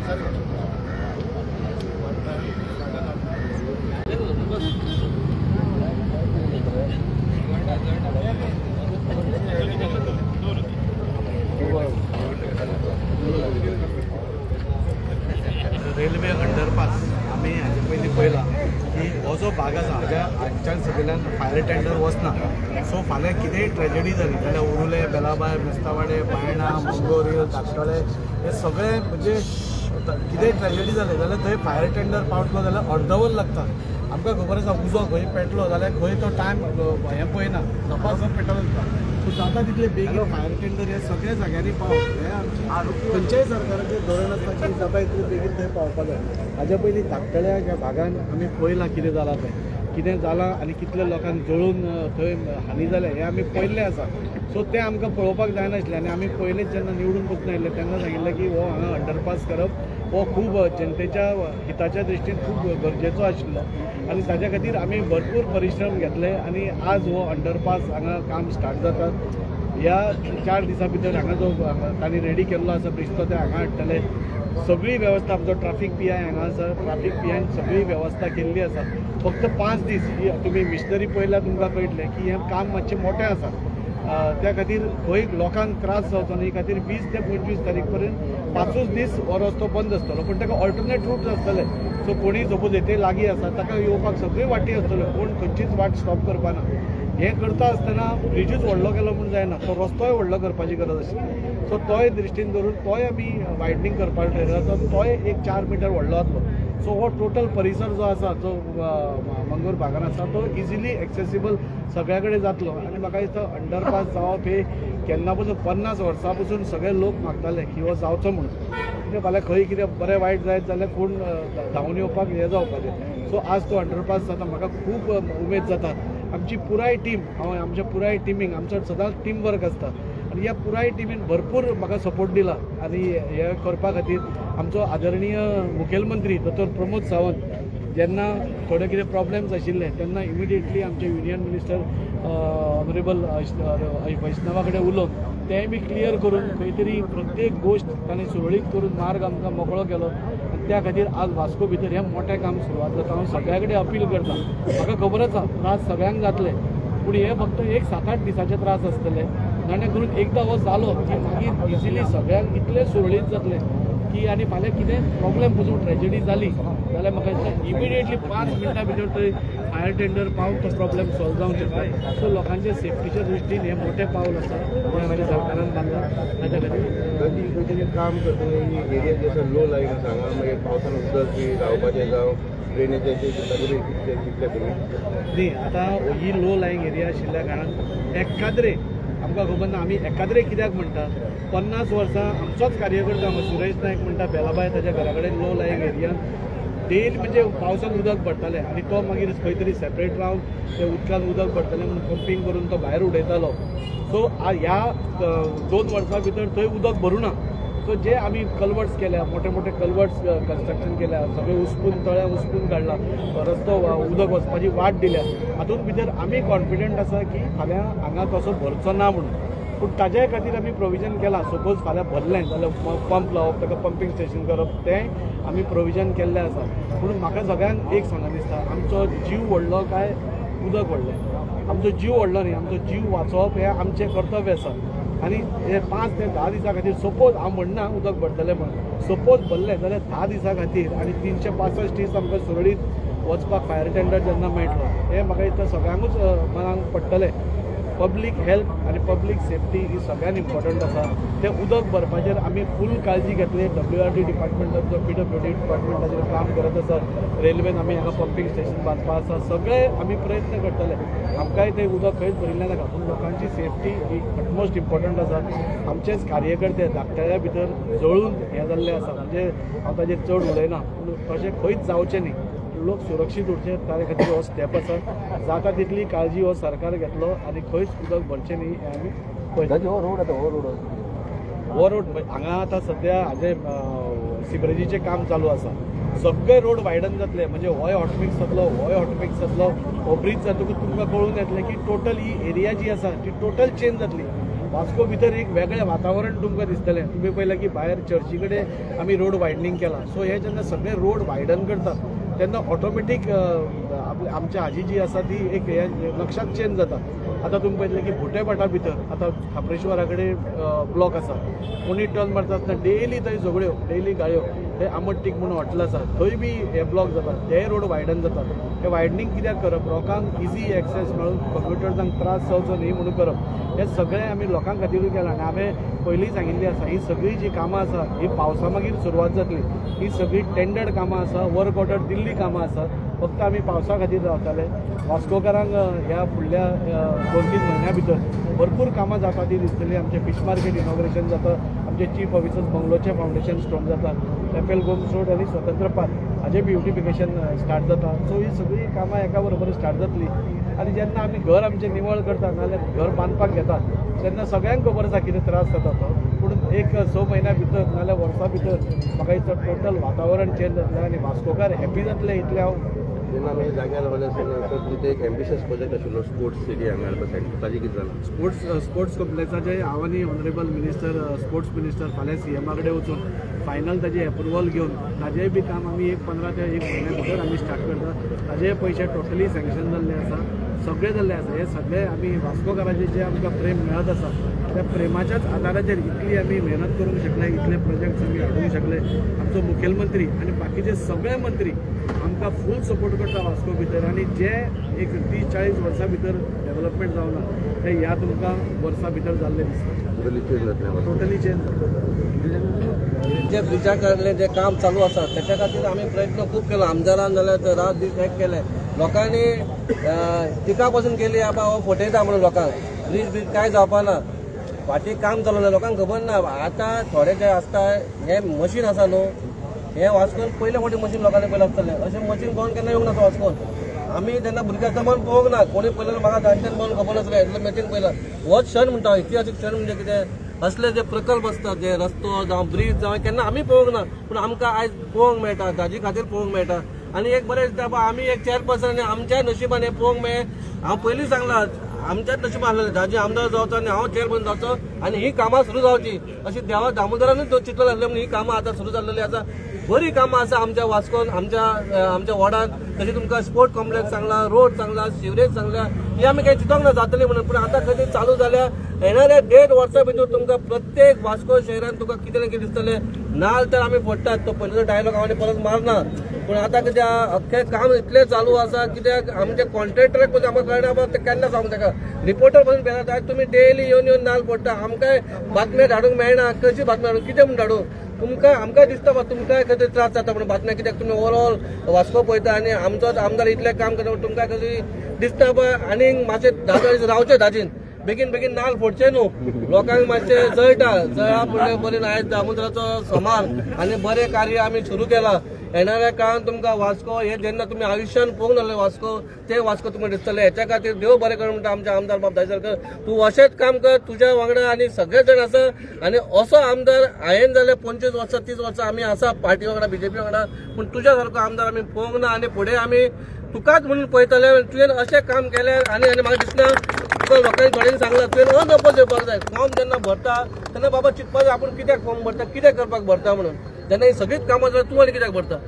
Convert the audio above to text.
Railway underpass आमी हाजे पयलीं पळयला की हो जो भाग आसा हाज्या हांगच्यान सगळ्यान फायर टेंडर वचना. सो फाल्यां कितेंय ट्रेजडी जाली जाल्यार उरुले, बेलाबाय, मेस्तावाडे, बायणा, मंगोरी, धाकटोळे हे सगळे म्हणजे कितेंय ट्रेजडी जालें जाल्यार थंय फायर टेंडर पावतलो जाल्यार अर्दवर लागता. आमकां खबर आसा उजो खंय पेटलो जाल्यार खंय तो टायम हें पळयना, तपासप पेटलो वता. सो जाता तितले बेगीन फायर टेंडर हे सगळ्या जाग्यांनी पावप हें आमचें खंयच्याय सरकाराचें धोरण आसता की जाता तितले बेगीन थंय पावपाक जाय. हाज्या पयलीं धाकटल्या ह्या भागान आमी पळयलां कितें जालां तें, कितें जालां आनी कितल्या लोकांक जळून थंय हानी जाल्या हें आमी पळयल्लें आसा. सो तें आमकां पळोवपाक जायनाशिल्लें आनी आमी पयलेच जेन्ना निवडून पसून आयिल्ले तेन्ना सांगिल्लें की हो हांगा अंडरपास करप हो खूब जनतेच्या हिताच्या दृश्टीन खूब गरजेचो आशिल्लो आनी ताज्या खातीर आमी भरपूर परिश्रम घेतले आनी आज हो अंडरपास हांगा काम स्टार्ट जाता. ह्या 4 दिसां भितर हांगा जो तांणी रेडी केल्लो आसा ब्रिज तो ते हांगा हाडटले. सगळी वेवस्था आमचो ट्राफीक पी I हांगा आसा, ट्राफीक पी आयन सगळी वेवस्था केल्ली आसा. फक्त 5 दीस ही तुमी मिशनरी पळयल्यार तुमकां कळटलें की हें काम मातशें मोटें आसा. त्या खातीर खंय लोकांक त्रास जावचो न्ही खातीर 20 ते 25 तारीख पर्यंत 5 दीस हो रस्तो बंद आसतलो, पूण ताका ऑल्टरनेट रूट आसतले. सो कोणीय सपोज येते लागीं आसा ताका येवपाक सगळी वाटी आसतल्यो, कोण खंयचीच वाट स्टॉप करपाना. हें करता आसतना ब्रिजूच व्हडलो केलो म्हूण जायना, तो रस्तोय व्हडलो करपाची गरज आशिल्ली. सो तोय दृश्टीन धरून तोय आमी वायडनींग करपाक ठरयला, तोय एक 4 मिटर व्हडलो जातलो. सो हो टोटल परिसर जो आसा जो मंगूर भागान आसा तो इजिली एक्सेसिबल सगळ्या कडेन जातलो. आनी म्हाका दिसता अंडरपास जावप हे केन्ना पसून 50 वर्सां पसून सगळे लोक मागताले की हो जावचो म्हणून. कित्याक फाल्यां खंय कितें बरें वायट जायत जाल्यार कोण धांवून येवपाक हें जावपाचें. सो आज तो अंडरपास जाता, म्हाका खूब उमेद जाता. आमची पुराय टीम, हांव आमच्या पुराय टिमीक, आमचो सदांच टीम वर्क आसता आनी ह्या पुराय टिमीन भरपूर म्हाका सपोर्ट दिला. आनी हें करपा खातीर आमचो आदरणीय मुखेलमंत्री दोतोर प्रमोद सावंत जेन्ना थोडे कितें प्रॉब्लम्स आशिल्ले तेन्ना इमिडिएटली आमचे युनियन मिनिस्टर ऑनरेबल वैष्णवा कडेन उलोवन तेंय बी क्लियर करून खंय तरी प्रत्येक गोश्ट ताणें सुरळीत करून मार्ग आमकां मोकळो केलो. आनी त्या खातीर आज वास्को भितर हें मोटें काम सुरवात जाता. हांव सगळ्या कडेन अपील करता, म्हाका खबर आसा त्रास सगळ्यांक जातले, पूण हे फक्त एक 7-8 दिसाचे त्रास आसतले. जाणें करून एकदां हो जालो की मागीर इजिली सगळ्यांक इतलें सुरळीत जातलें की आनी फाल्यां कितें प्रॉब्लम पसून ट्रेजडी जाली जाल्यार म्हाका दिसता इमिडिएटली 5 मिनटां भितर थंय फायर टेंडर पावन तो प्रॉब्लम सॉल्व जावंक शकता. सो लोकांच्या सेफ्टीच्या दृश्टीन हें मोटें पावल आसा हें आमच्या सरकारान बांदलां. ताच्या खातीर खंयतरी काम करतले एरिया जे आसा लो लायन आसा हांगा, मागीर पावसान उदक बी रावपाचें जावं ड्रेनेजाचें कितलें तुमी न्ही. आतां ही लो लायींग एरिया आशिल्ल्या कारणान एकाद्रे आमकां खबर ना आमी एकाद्रे कित्याक म्हणटा, 50 वर्सां आमचोच कार्यकर्ता सुरेश नायक म्हणटा बेलाबाय ताच्या घरा कडेन लो लायींग एरियान डेली म्हणजे पावसान उदक भरतालें आनी तो मागीर खंय तरी सेपरेट रावन ते उदकान उदक भरतालें म्हणून पंपींग करून तो भायर उडयतालो. सो ह्या 2 वर्सां भितर थंय उदक भरूना. सो जे आमी कलवर्ट्स केल्या, मोठे मोठे कलवर्ट्स कन्स्ट्रक्शन केल्या, सगळे उसपून तळ्या उसपून काडला, रस्तो उदक वचपाची वाट दिल्या, हातूंत भितर आमी कॉन्फिडंट आसा की फाल्यां हांगा तसो भरचो ना म्हणून. पूण ताज्याय खातीर आमी प्रोविजन केलां. सपोज फाल्यां भरलें जाल्यार पंप लावप, ताका पंपींग स्टेशन करप, तें आमी प्रोविजन केल्लें आसा. पूण म्हाका सगळ्यांक एक सांगन दिसता, आमचो जीव व्हडलो काय उदक व्हडलें? आमचो जीव व्हडलो न्ही, आमचो जीव वाचोवप हें आमचें कर्तव्य आसा. आनी हे 5 ते 10 दिसां खातीर सपोज हांव म्हणना उदक भरतलें म्हण, सपोज भरलें जाल्यार 10 दिसां खातीर आनी 365 दीस आमकां सुरळीत वचपाक फायर टेंडर जेन्ना मेळटलो हें म्हाका दिसता सगळ्यांकूच मनाक पडटलें. पब्लीक हेल्थ आनी पब्लीक सेफ्टी ही सगळ्यान इम्पॉर्टंट आसा. तें उदक भरपाचेर आमी फूल काळजी घेतली. WRD डिपार्टमेंटाचो, PWD डिपार्टमेंटाचेर काम करत आसा. रेल्वेन आमी हांगा पंपींग स्टेशन बांदपा आसा. सगळे आमी प्रयत्न करतले. आमकांय तें उदक खंयच भरिल्लें नाका, पूण लोकांची सेफ्टी ही अटमोस्ट इम्पॉर्टंट आसा. आमचेच कार्यकर्ते धाकट्या भितर जळून हें जाल्लें आसा, म्हणजे हांव ताजेर चड उलयना, पूण तशें खंयच जावचें न्ही, लोक सुरक्षीत उरचे ताजे खातीर हो स्टेप आसा. जाता तितली काळजी हो सरकार घेतलो आनी खंयच उदक भरचें न्ही हें आमी पळयता. हो रोड आतां, हो रोड हो रोड हांगा आतां सद्या हाजें सिबरेजीचें काम चालू आसा. सगळे रोड वायडन जातले, म्हणजे होय हॉटमिक्स जातलो, होय हॉटमिक्स जातलो, हो ब्रीज जातकूच तुमकां कळून येतलें की टोटल ही एरिया जी आसा ती टोटल चेंज जातली. वास्को भितर एक वेगळें वातावरण तुमकां दिसतलें. तुमी पळयलें की भायर चर्ची कडेन आमी रोड वायडनींग केला. सो हे जेन्ना सगळे रोड वायडन करतात तेन्ना ऑटोमॅटीक आमच्या हाजी जी आसा ती एक हे लक्षात चेंज जाता. आतां तुमी पळयतलें की भुटेभाटा भितर आतां खाप्रेश्वरा कडेन ब्लॉक आसा, कोणी टर्न मारता आसतना डेली थंय झगड्यो, डेली गाळयो. थंय आमट टीक म्हणून हॉटेल आसा, थंय बी हे ब्लॉक जाता, ते रोड वायडन जाता. हे वायडनींग कित्याक करप, लोकांक इजी एक्सेस मेळून कम्प्युटर्सांक त्रास जावचो न्ही म्हणून करप. हे सगळें आमी लोकां खातीरूय केलां. आनी हांवें पयलीं सांगिल्लीं आसा, ही सगळीं जी कामां आसा ही पावसा मागीर सुरवात जातली. ही सगळीं टेंडर्ड कामां आसा, वर्क ऑर्डर दिल्लीं कामां आसा. फक्त आमी पावसा खातीर रावताले. वास्कोकारांक ह्या फुडल्या 2-3 म्हयन्या भितर भरपूर कामां जाता ती दिसतली. आमचें फीश मार्केट इनॉग्रेशन जाता, आमचे चीफ ऑफिसर्स बंगलोचें फावंडेशन स्टोन जाता, एफ एल गोम्स रोड आनी स्वतंत्र पार्क हाजें ब्युटिफिकेशन स्टार्ट जाता. सो ही सगळीं कामां एका बरोबर स्टार्ट जातली. आनी जेन्ना आमी घर आमचें निवळ करता नाजाल्यार घर बांदपाक घेता तेन्ना सगळ्यांक खबर आसा कितें त्रास जाता तो. पूण एक 6 म्हयन्या भितर नाजाल्यार वर्सा भितर म्हाका दिसता टोटल वातावरण चेंज जातलें आनी वास्कोकार हॅपी जातले इतलें हांव. जेन्ना आमी जाग्यार रावले आसतना तुमचें एक एम्बिशियस प्रोजेक्ट आशिल्लो स्पोर्ट्स सिटी हांगा हाडपा साठी, ताजें कितें जालां? स्पोर्ट्स कॉम्प्लेक्साचें हांव आनी ऑनरेबल मिनिस्टर, स्पोर्ट्स मिनिस्टर फाल्यां सीएमा कडेन वचून फायनल ताजें एप्रुवल घेवन ताजेंय बी काम आमी एक 15 ते 1 म्हयन्या भितर आमी स्टार्ट करता. ताजेय पयशे टोटली सँक्शन जाल्ले आसा, सगळें जाल्लें आसा. हें सगळें आमी वास्कोकाराचें जें आमकां प्रेम मेळत आसा त्या प्रेमाच्याच आदाराचेर इतली आमी मेहनत करूंक शकले, इतले प्रोजेक्ट्स आमी हाडूंक शकले. आमचो मुखेलमंत्री आनी बाकीचे सगळे मंत्री आमकां फूल सपोर्ट करता वास्को भितर. आनी जे एक 30-40 वर्सां भितर डेवलपमेंट जावना ते ह्या तुमकां वर्सां भितर जाल्लें दिसता. टोटली चेंज जातलें. जे ब्रिजा कडलें जें काम चालू आसा तेच्या खातीर आमी प्रयत्न खूब केलो. आमदारान जाल्यार रात दीस एक केले. लोकांनी टिका पसून केली बाबा हो फटयता म्हणून लोकांक ब्रीज ब्रीज कांय जावपा ना, फाटीं काम चालू ना, लोकांक खबर ना. आतां थोडे जे आसता हें मशीन आसा न्हू, हें वास्कोन पयले फावटी मशीन लोकांनी पयलें आसतलें. अशें मशीन कोण केन्ना येवंक नासता वास्कोन. आमी जेन्ना भुरगीं आसतना म्हणून पळोवंक ना, कोणी पयलें म्हाका जाणट्यान म्हणून खबर नासलें इतलें मशीन पयलां. होच क्षण म्हणटा, इतिहासीक क्षण म्हणजे कितें असले जे प्रकल्प आसतात, जे रस्तो जावं ब्रीज जावं केन्ना आमी पळोवंक ना, पूण आमकां आयज पळोवंक मेळटा, ताजे खातीर पळोवंक मेळटा. आनी एक बरें दिसता बाबा आमी एक चेअरपर्सन आनी आमच्याय नशिबान हें पळोवंक मेळ्ळें. हांव पयलीं सांगलां आमच्याच नशिबान आसलें दाजी आमदार जावचो आनी हांव चेअरपर्सन जावचो आनी ही कामां सुरू जावची अशी देवा दामोदरानूच चिंतलें आसलें म्हणून ही कामां आतां सुरू जाल्लेली आसा. बरी कामां आसा आमच्या वास्कोन, आमच्या वॉर्डान. तशें तुमकां स्पोर्ट कॉम्प्लेक्स सांगला, रोड सांगला, सिवरेज सांगला, ही आमी कांय चिंतोंक ना जातली म्हणून, पूण आतां खंय चालू जाल्या. येणाऱ्या 1.5 वर्सां भितर तुमकां प्रत्येक वास्को शहरान तुका कितें ना कितें दिसतलें. नाल तर आमी फोडटात, तो पयलींचो डायलॉग हांव परत मारना, पूण आतां कितें अख्खें काम इतलें चालू आसा कित्याक आमचे कॉन्ट्रॅक्टराक पसून आमकां कळना ते केन्ना सांगूं ताका. रिपोर्टर पसून बेजारता, तुमी डेली येवन येवन नाल फोडटा, आमकांय बातम्यो धाडूंक मेळना, कशी बातम्यो धाडूं, कितें म्हूण धाडूं तुमकां? आमकां दिसता बा तुमकांय खंय तरी त्रास जाता म्हणून बातम्या, कित्याक तुमी ओवरऑल वास्को पळयता आनी आमचोच आमदार इतलें काम करता म्हणून तुमकां कशी दिसता बा. आनीक मातशें 10 दीस रावचें दाजीन, बेगीन बेगीन नाल फोडचे न्हू, लोकांक मातशें जळटा जळा फुडले बरें. आयज दामोदराचो सोमार आनी बरें कार्य आमी सुरू केलां. येणाऱ्या काळान तुमकां वास्को हे जेन्ना तुमी आयुश्यान पळोवंक नासलें वास्को, ते वास्को तुमकां दिसतलें. हेच्या खातीर देव बरें कर म्हणटा आमच्या आमदार बाब दाजी सरकार, तूं अशेंच काम कर, तुज्या वांगडा आनी सगळे जाण आसा. आनी असो आमदार हांवें जाल्यार 25 वर्सां 30 वर्सां आमी आसा पार्टी वांगडा, बीजेपी वांगडा, पूण तुज्या सारको आमदार आमी पळोवंक ना. आनी फुडें आमी तुकाच म्हणून पळयतले. तुवें अशें काम केलें आनी आनी म्हाका दिसना तुका लोकांनी थोड्यांनी सांगलां तुवें अनअपोज येवपाक जाय. फॉर्म जेन्ना भरता तेन्ना बाबा चिंतपाक जाय आपूण कित्याक फॉर्म भरता, कितें करपाक भरता म्हणून. जेन्ना ही सगळींच कामां जाल्यार तूं आनी कित्याक भरता?